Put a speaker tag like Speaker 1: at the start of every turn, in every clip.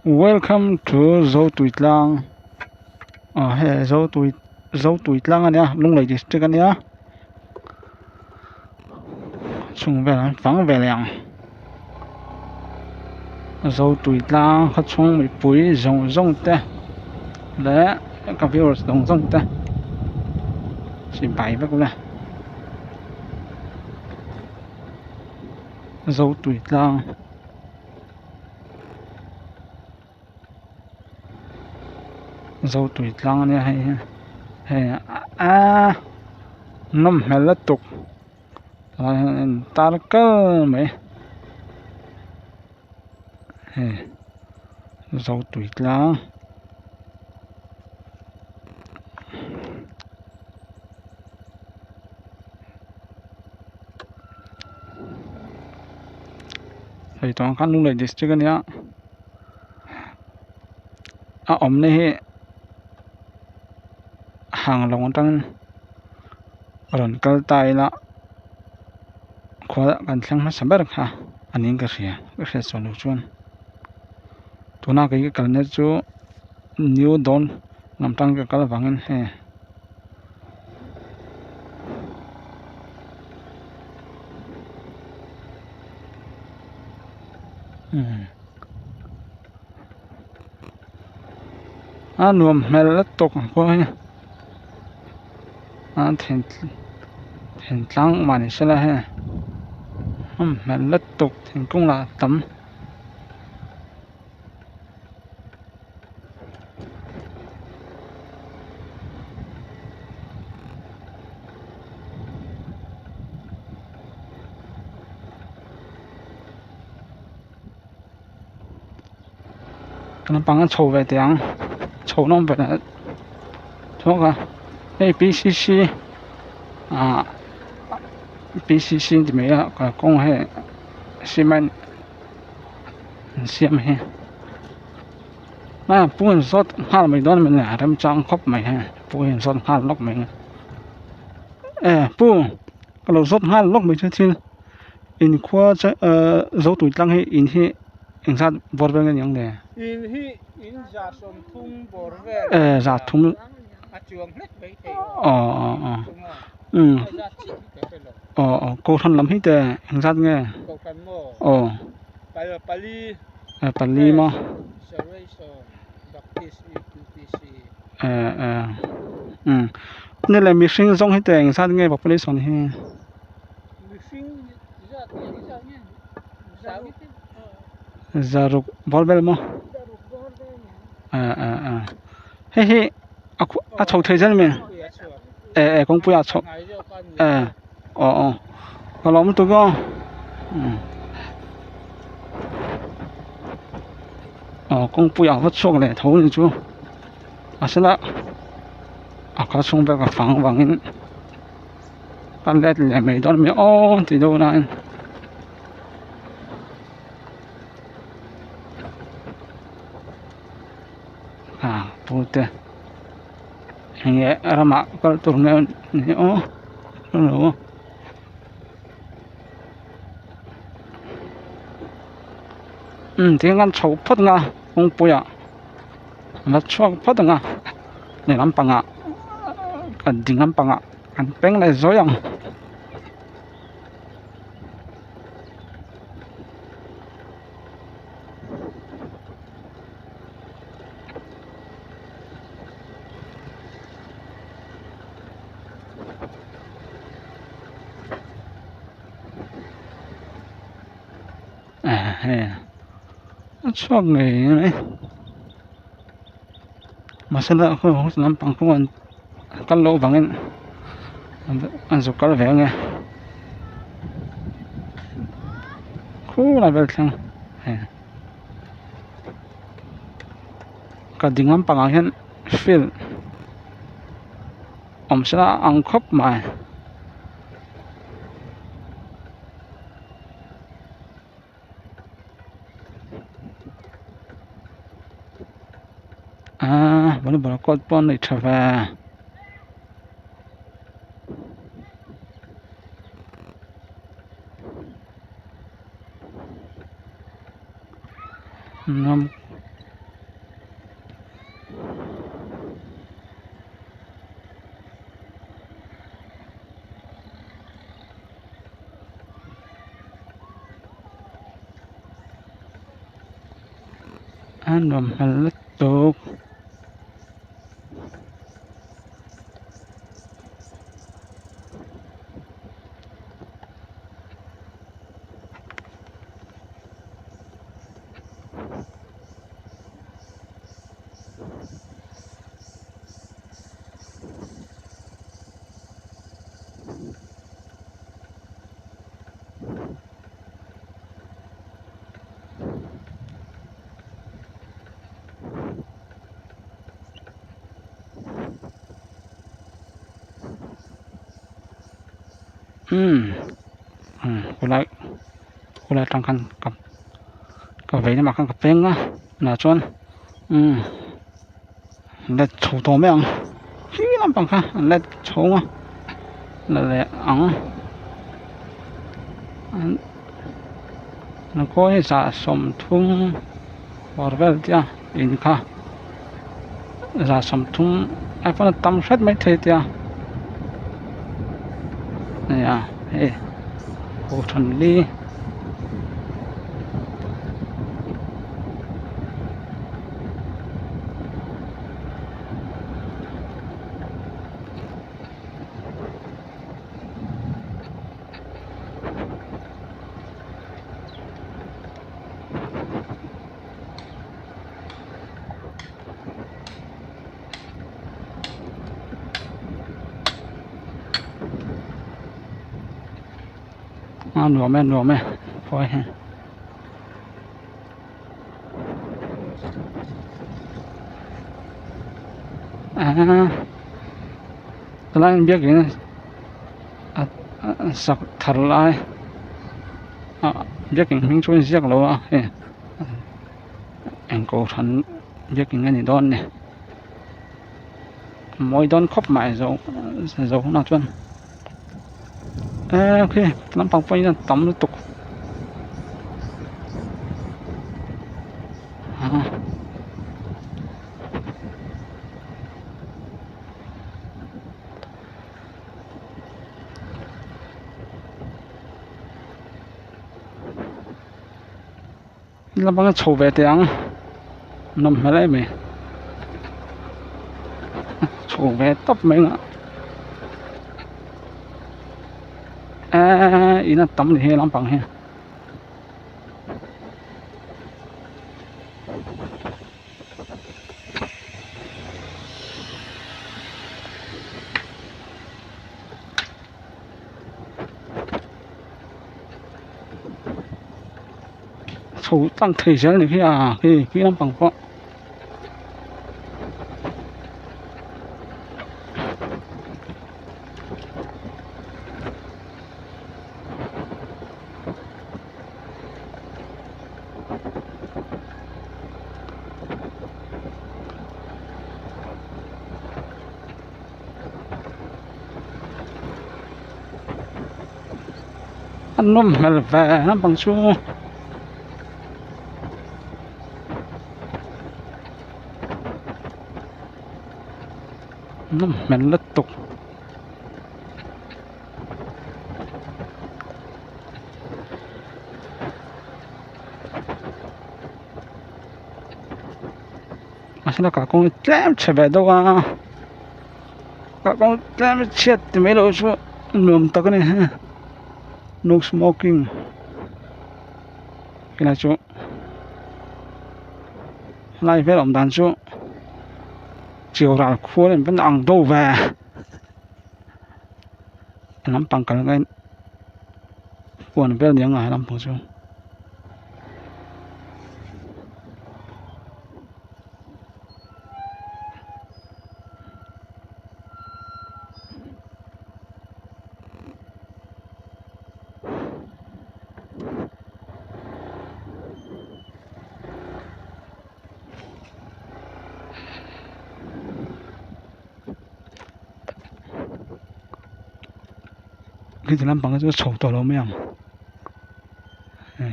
Speaker 1: Welcome to Zotuitlang aw hei Zotui Zotuitlang a nia Lunglei district a nia chhung vel an fang ve leh ang Zotuitlang khaw chhung mipui zawng zawng te leh ka viewers zawng zawng te chibai vek ula Zotuitlang. Zotui tlang ania hei hi hei aaa nawm hmel lutuk tilai hian a intar kal mai hei zotui tlang. Hei tawng khan Lunglei district ania a awmna hi hang lo atangin rawn kal ta ila khua kan thleng hmasa ber kha a niin ka hria ka hriat sual loh chuan tuna kei ka kalna chu new dawn lam tang ka kal avangin hei. A nuam hmel lutuk ang pawh hi a then then tlang mah ni sela hei nawm hmel lutuk thingkung lah a tam. Naupang an chho ve teh ang chho nawm ve leh thawk a hei p c c ah p c c an ti mai a kalkawng hei cement an siam hi a pu in zawt nghal mai dawn a ni a remchang khawp mai hei pu in zawt nghal lawk mai e pu ka lo zawt nghal lawk mai chu thil inkhua che ahh zo tui tlang hi in hi engzat bawr vel nge ni ang le
Speaker 2: in hi in za sawmthum bawr vel
Speaker 1: e za thum
Speaker 2: a chuang hlek mai thei
Speaker 1: aw aw aw umm aw aw kohhran lam hi te engzat nge
Speaker 2: kohhran maw
Speaker 1: aw
Speaker 2: pali
Speaker 1: pali maw
Speaker 2: baptist upc
Speaker 1: eh eh umm ni leh mihring zawng hi te engzat nge population hi
Speaker 2: mihring zat nge engzat nge
Speaker 1: zaruk bawr vel maw eh eh eh hei hi a chho thei zel mai eh eh kawngpui ah chho eh aw aw ka lawm lutuk aw aw kawngpui ah va chhuak leh tho ni chu a sela a kal chhung vel ka fang vangin ka let leh mai dawn ami aw ti deuh nain. Ah pute enge ramah kal tur nge ni aw hrelo umm tihian kan chho phawt ang a kawngpui ah a la chhuak phawt ang a lehlam pangah kan ding lampangah kan peng leh zuai ang. A chhuak ngei mai mahse lampang kawng an kal loh vangin an zuk kal ve ange khulai vel thleng hei ka ding lampangah hian field awm sela a ang khawp mai. Aaa volleyball court pawh a nei tha ve A nuam hmel lutuk. Umm khulai khulai atang khan ka ka vei lamah khan ka peng a tunah chuan umm let chho tawh mai ang khi lampang kha an let chho a la leh ang an khawi hi zah sawmthum bawr vel tia in kha zah sawmthum ai pawn a tam hret mai thei tia nia hei kohhran li. A nuam e nuam e khawi hi. Aaa tunah hian biakin a sak thar lai ah biakin hming chu a inziak lo a hei eng kohhran biakin a ni dawn a ni a mawi dawn khawp mai zo zo hunah chuan eee khi lampang pawh hian a tam lutuk. Lampang a chho ve teh ang nawm hmel em mai chho ve tawp mai ang a eee in a tam ni he lampang hi. Chho tlang thei zel a ni hi a hei khi lampang pawh. A nawm hmel ve lampang chu nawm hmel lutuk. Mahse kalkawng hi tlem chhe ve deuh a kalkawng tlem chhiat ti mai loh chu nuam tak a ni no smoking helai chu helai vel awm dan chu chiu ral khual in pawn a ang deuh ve lampang kal ngai huan vel ni ang a lampang chu. Heti lampang hi chu chho tawh lo mai ang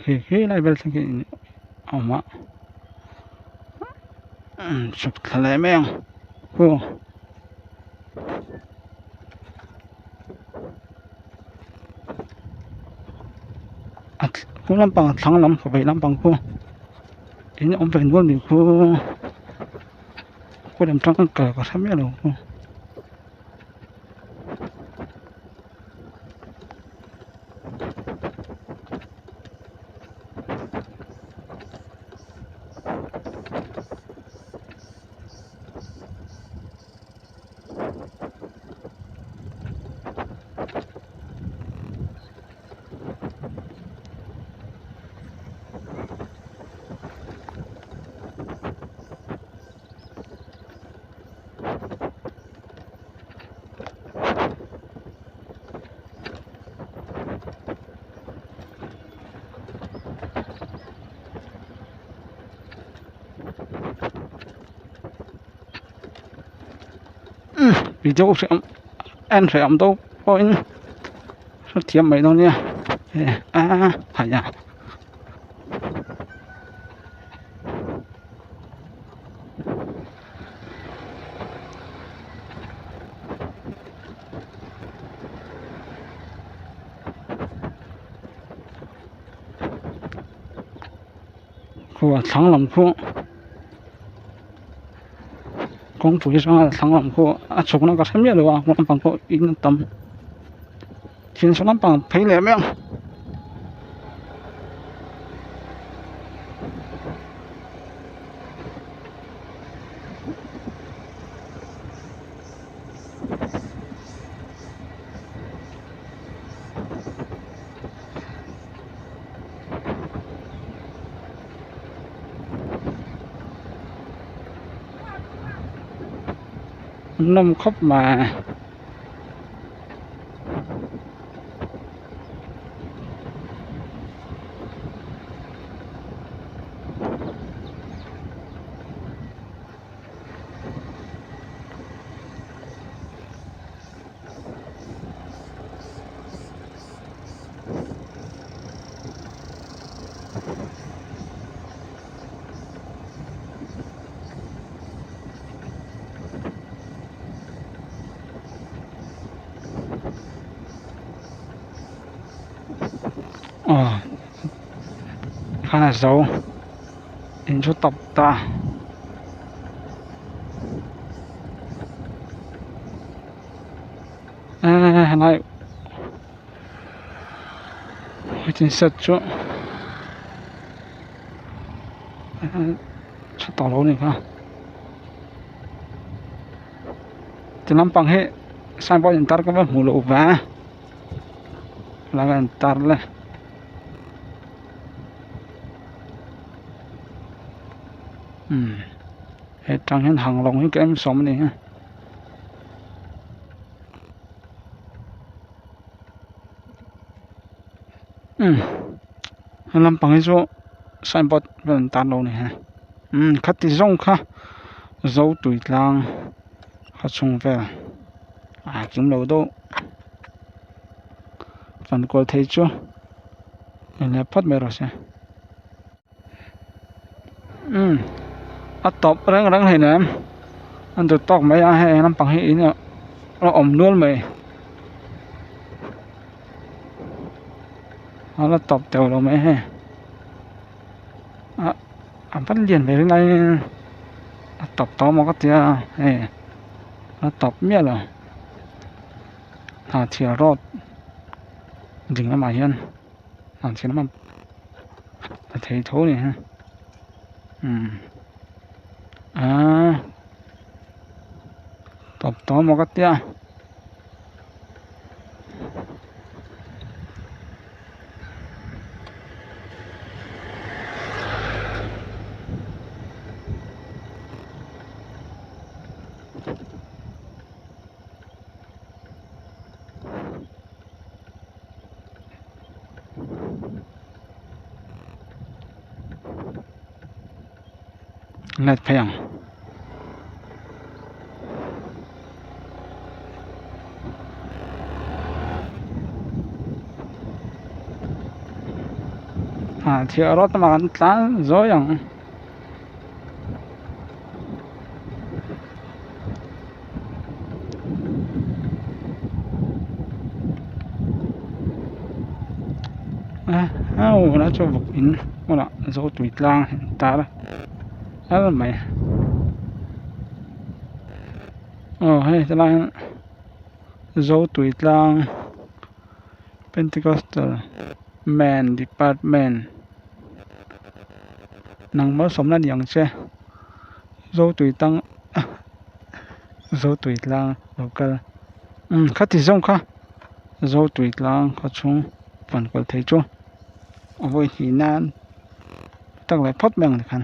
Speaker 1: hei helai vel thleng hi a awm a chhuk thla leh mai ang aw. A khu lampang a thlang lam vei lampang khu. In awm ve nual mai khu khaw lam tang kal ka hre miah lo. Video hre en hre awm deuh pawhin hrethiam mai dawn nia a haiah. Khu a thlang lam khu kawngpui atanga thlang lam khu a chhukna ka hre miah lo a lampang pawh in a tam thil saw lampang phei leh mai ang. An nawm khawp mai. Aw khan a zo in chu tawp ta. Helai waiting shed chu tha tawh lo a ni kha ti lampang hi signboard in tar ka va hmuh loh ve helai a in tar le umm hetang hian hang lawng hi ka em sawm a ni a. Umm he lampang hi chu signboard vel an tan lo a ni he umm khati zawng kha zo tui tlang kha chhung vel a kim lo deuh fan kual thei chu inleh phawt mai rawh se umm a tawp reng reng hleinem an duh tawk mai a hei lampang hi in a awm nual mai a la tawp teuh lo mai hei ah a va lian ve ringawt a tawp tawh amaw ka tia hei a tawp miah lo hnahthial road ding lamah hian. Hnahthial lamah a thei tho a ni ha umm aaa tawp tawh amaw ka tia. Let phei ang ah chhiah rawt lamah kan tlan zawi ang. A aw helai chu vawk in hmunah zo tui tlang a intar ar mai aw hei helai hian zo tui tlang pentecostal man department nang malsawmna ni ang che zo tui tang zo tui tlang lo kal umm khati zawng kha. Zo tui tlang khaw chhung fan kual thei chu a vawi hnih nan tak leh phawt mai ang tikhan.